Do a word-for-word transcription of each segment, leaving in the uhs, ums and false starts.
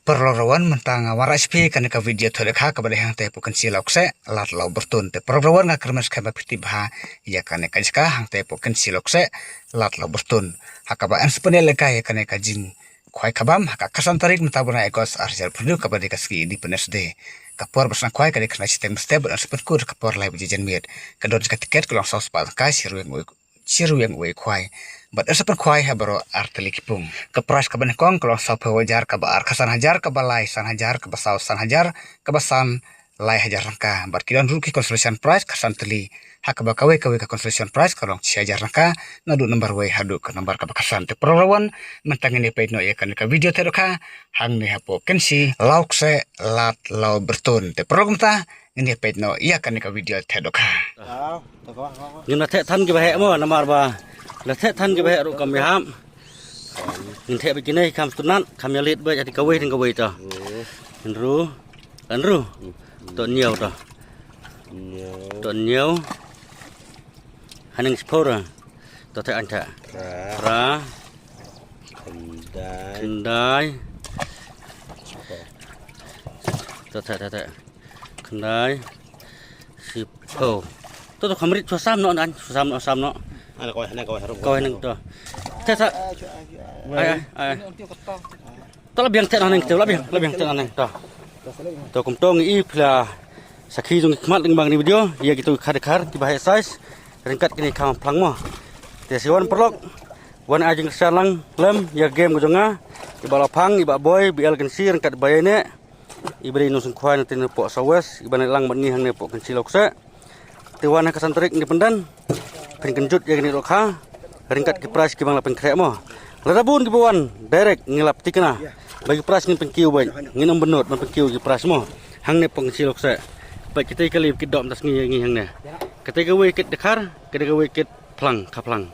Paralok rawan, mynta nga wanrah sha phi kane ka video thylliej kha kaba dei hangtei hapoh Kynshi Lawkseh, Lad Lawbyrtun. Te paralok rawan, nga kyrmen skhem ba phi tip bha ïa kane ka jaka hangtei hapoh Kynshi Lawkseh, Lad Lawbyrtun. Ha kaba yn sa pynïaid lehkai ïa kane ka jingkhwai khabam ha ka khatsan tarik mynta u bnai August ar hajar arphew hynriew kaba dei ka sngi Independence Day. Ka por ba sdang khwai ka dei khyndai shiteng mynstep bad yn sa pynkur ha ka por lai baje janmiet. Ka dor jong ka tiket ka long saw spah tyngka, shi ryngwiang uwei, shi ryngwiang uwei u khwai. Bad yn sa pynkhwai ha baroh ar tylli ki pung. Ka prize kaba nyngkong ka long sawphew hajar, kaba ar khatsan hajar, kaba lai san hajar, kaba saw san hajar, kaba san lai hajar tyngka. Bad ki don ruh ki consolation prize khatsan tylli, ha kaba kawei kawei ka consolation prize ka long shi hajar tyngka, naduh number wei haduh ka number kaba khatsan. Te paralok rawan, mynta ngin ïa peit noh ïa kane ka video thylliej kha hangne hapoh Kynshi Lawkseh, Lad Lawbyrtun. Te paralok, mynta ngin ïa peit noh ïa kane ka video thylliej kha. Ngin la theh than kiba heh mo, namar ba la theh than kiba heh ruh kam ïahap. Ngin theh beit kine, kham sngewtynnat, kham ïalit beit ha kawei tang kawei to. Hynriew, hynriew. To hynñiew to. To hynñiew. Haneng shiphew. To theh, yn theh. Phra. Khyndai. Khyndai. To theh, theh, theh. Khyndai. Shiphew. To, to, kham rit, shu sam noh, ngan, shu sam noh, sam noh. Kawei haneng, kawei harum. Kawei haneng to. Theh, theh. Ai, ai, ai. To la biang theh noh haneng, to la biang, la biang theh noh haneng to. To kumto ngi i phi la sakhi jong ki khmat lyngba kane ka video, ïa kito ki khar ki khar kiba heh size. Ryngkat kine ki kham phlang mo. Te sa wan paralok, wan ai jingkyrshan lang lem ïa ka game ka jong nga, i Bah Lawphang, i Bah Boi, B L Kynshi ryngkat i Bah Ïaineh, iba dei i nongseng khwai na teng hapoh South West, iba neh lang bad ngi hangne hapoh Kynshi Lawkseh. Te wan ha ka san tarik Independence, phin kynjut ïa kane ka dohkha ryngkat ki prize kiba nga la pynkhreh mo. Lada bun kiba wan direct, ngi la pynthikna ba ki prize ngin pynkiew beit, ngin ym bynnud ban pynkiew ki prize mo. Hangne hapoh Kynshi Lawkseh. Bad kitei ka lei kit doh mynta sngi ïa ngi hangne. Katei kawei kit dkhar, katei kawei kit phlang, kha phlang.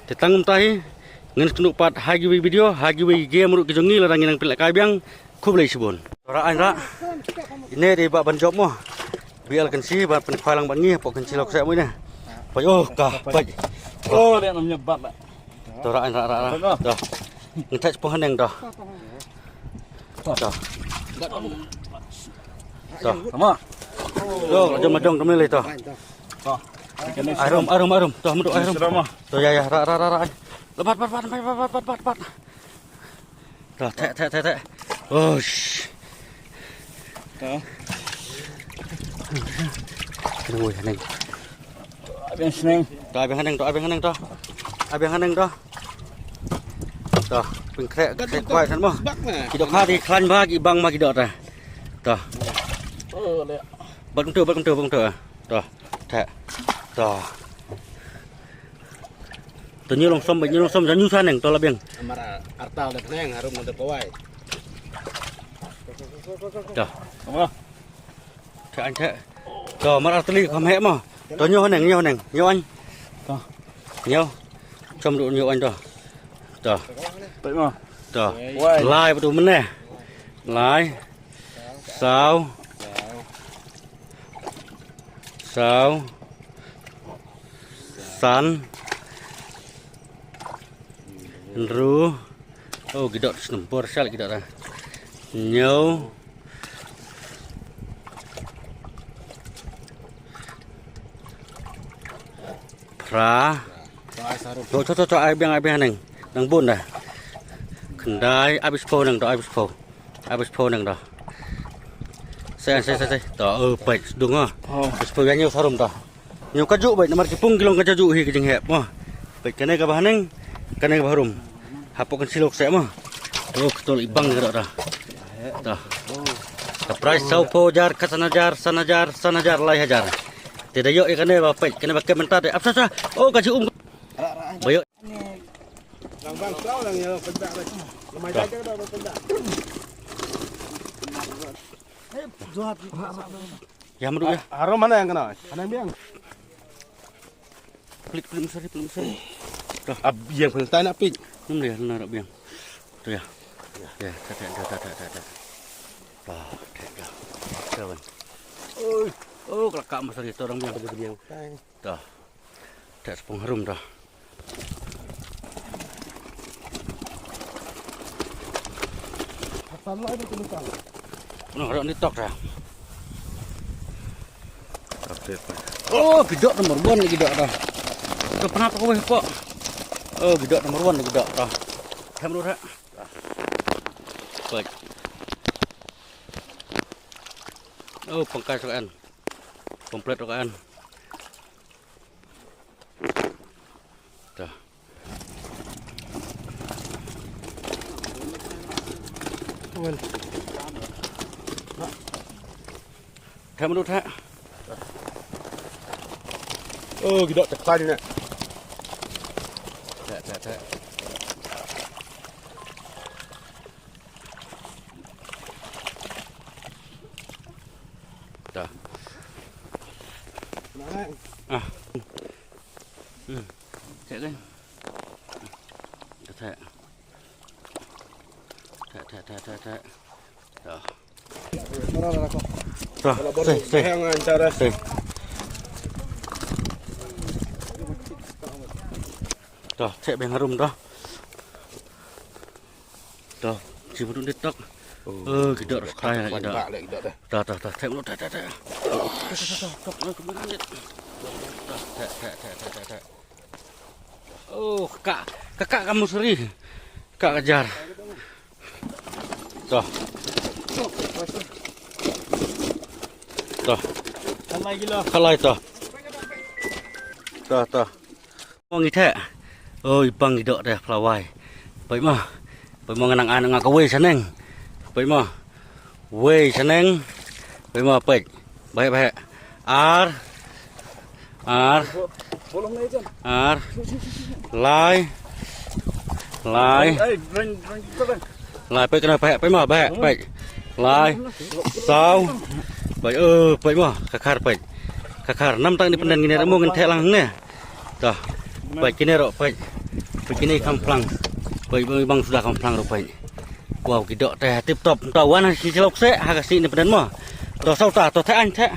Te tang kumta hi, ngin sa kynduh pat ha kiwei ki video, ha kiwei ki game ruh ki jong ngi, lada ngi nang pynlehkai biang. Khublei shibun. Rah, ain rah. Ine dei ba ban jop mo. B L Kynshi ba pynkhwai lang bad ngi hapoh Kynshi Lawkseh mo ine. Peit, oh, ka peit. Oh, leh nam nyap bat lah. To rah, ain rah, rah, rah. To. Ngin theh shiphew haneng to. To. To. Sama. To, jom, jom, jom lei to. To. Arum, arum, arum. To, muduk arum. To, ïa, ïa, rah, rah, rah, rah. Bat, bat, bat. To, theh, theh, theh, theh. Ush. To. Kena ngui haneng. Ai biang sneng. To, ai biang haneng to, ai biang haneng to. Ai biang haneng to. To, pynkhreh, khreh kwai san mo. Ki dohkha ki khlaiñ bha, ki bang bha ki doh ta. To. Oh, leh. Bat kumto, bat kumto, bat kumto. To. Theh. To. To ñiew long som, ñiew long som, ñiew sa neng, to la biang. Amar artal da pneng, harum na da kawai. To. Theh, ain theh. To, mar artylli kham heh mo. To ñiew haneng, ñiew haneng, ñiew ain. To. Ñiew. Chom ruh ñiew ain to. To. Peit mo. To. Wai. Lai bad u mynne. Lai. Saw. Saw. San. Hynriew. Oh, ki doh snem bor sal ki doh ta. Hynñiew. Phra. To, to, to, to, ai biang, ai biang neng. Nang bun da. Khyndai, ai bishphew neng to, ai bishphew. Ai bishphew neng to. Sa, sa, sa, sa. To, oh, peit, sdung ah. Oh. Bishphew ïa ñiew sa rum to. Ñiew kajuh beit, namar ki pung ki long kajuh hi ka jingheh. Mo. Beit kane kaba haneng, kane kaba harum. Hapoh Kynshi Lawkseh mo. To, katol i bang ka doh ta. To. Ka prize sawphew hajar, ka san hajar, san hajar, san hajar, lai hajar. Te da ïoh ïa kane ba peit, kane ba kep mynta te. Ap sa sa. Oh, ka ji um. Ba ïoh. Ïa, madu ïa. Harum mana yang kena? Mana yang biang? Pelit, pelit mesari, pelit mesari. Dah. Ab yang pentai nak pik. Ni dia nak biang. Tu ya. Ya, tak, tak, tak, tak, tak, tak. Dah, tak, dah. Kawan. Oi. Oh, kelakar mesari tu orang biang. Dah. Tak sepung harum dah. Noh, rok ni tok dah. Oh, gidok number one ni gidok dah. Ka pernah tok weh pok. Oh, gidok number one ni gidok dah. Hem dulu dah. Baik. Oh, pangkai sokan. Komplit sokan. Dah. Wen. Thak menu thak. Oh, gidok teklan ni. Thak, thak, thak. Dah. Ah. Hmm. Thak kan? Thak. Thak, thak, thak, thak, thak. Dah. Dah, sih, sih. Sih. Dah, thak beng harum dah. Dah, ci mudun di tok. Oh, gidok dah, dah, dah. Dah, dah, dah, thak mudun, thak, thak, thak. Dah, thak, thak, thak, thak, thak. Oh, ka, ka, ka, ka musri. Ka kejar. Dah. Dah. Kalai gila. Kalai dah. Dah, dah. Mo ngi thak. Oi, pang gidok dah pelawai. Peit mo. Peit mo ngan nang an nga kawei shaneng. Peit mo. Wei shaneng. Peit mo peit. Baik, baik. Ar. Ar. Ar. Lai. Lai. Lai, peit kane, peit, peit mo, peit, peit. Lai. Saw. Peit, eh, peit mo, ka khar peit. Ka khar, nam tang ni pyndan kine, mo ngan thek lang ne. Dah. Peit kine ruh, peit. Peit kine kham plang. Peit, bang suda kham plang ruh, peit. Wow, gidok te tip top. Dah wan ha shi lok se, ha ka shi ni pyndan mo. Dah saw ta, dah thek an thek.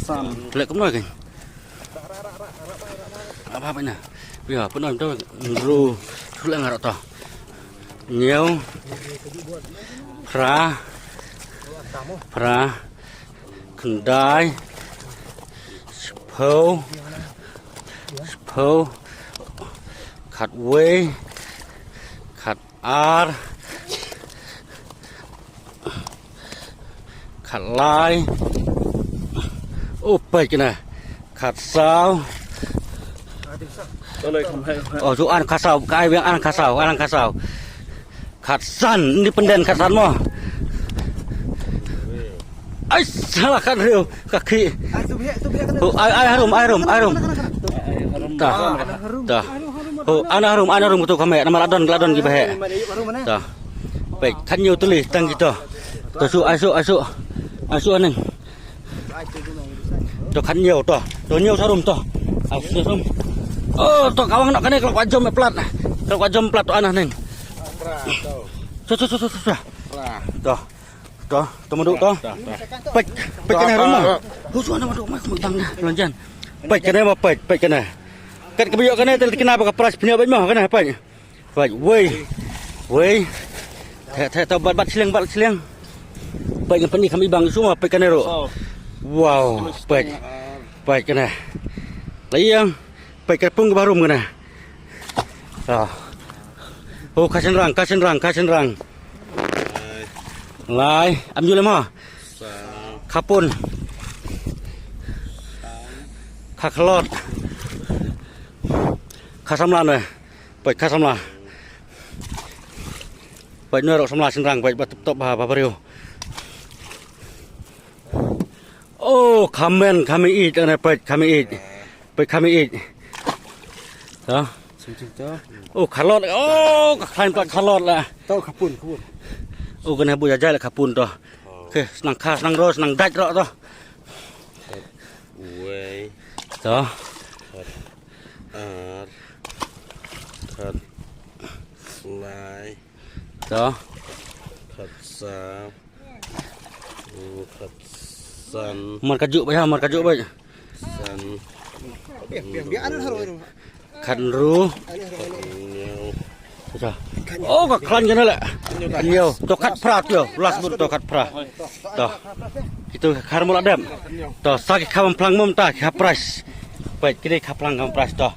Sam. Lek kumno kan? Apa, apa na? Pia, pynhun to, ru, sule ngarok to. Hynñiew. Phra. Phra. Khyndai. Shiphew. Shiphew. Khatwei. Khat ar. Khatlai. Oh, peit kane. Khatsaw. Oh, ju an khatsaw, ka ai biang an khatsaw, an khatsaw. Khatsan, independent khatsan mo. Ai, salah khathynriew. Ka khih. Ai, tu biak, tu biak kena. Oh, ai, ai harum, ai harum, ai harum. Kena, kena, kena. Dah. Dah. Oh, an harum, an harum tu kame. Namar la don, la don ki bahek. Dah. Peit, khathynñiew tylli tang kito. To shu, ai shu, ai shu. Ai shu aneng. To khathynñiew to. To hynñiew sha rum to. Ai shu rum. Oh, to kawang nok kane ka la kwah jom plat. Ka la kwah jom plat to an aneng. To, to, to, to, to. To. To, to madu to. Peit, peit kane rum mo. Hu shu na madu mo, mo bang na, lanjan. Peit kane mo, peit, peit kane. Kat ka biok kane, tel kane ba ka prize pynïoh bad mo kane, peit. Peit, wei. Wei. Thek, thek, to bat, bat shilliang, bat shilliang. Peit ngan pyni kham ibang shu mo, peit kane ruh. Wow, peit. Peit kane. La ïeng. Peit ka pung ka ba rum kane. Ah. Oh, ka shynrang, ka shynrang, ka shynrang. Lai, am ju lem ha. Khapun. Khaklot. Khasamla ne. Peit khasamla. Peit ne rok samla shynrang, peit ba tip top ba, ba briew. Oh, khamen, khame ij, ane peit, khame ij. Peit khame ij. To. Sing sing to. Oh, khalot. Oh, ka khlaiñ pla khalot la. To khapun, khapun. Oh, kane bu jajai la khapun to. Okay, snang kha, snang ro, snang dait ro to. Wei. To. Khat ar. Khat lai. To. Khat sa. Khatsan. Markajuh ba, ya, markajuh ba. San. Khatru. Hynñiew. To. Oh, ka khlaiñ kane le. Nyo. To khatphra to. Last but to khatphra. To. Kito khar mo la dem. To sa ki kham phlang mom ta ki ha prize. Peit kine kham phlang kham prize to.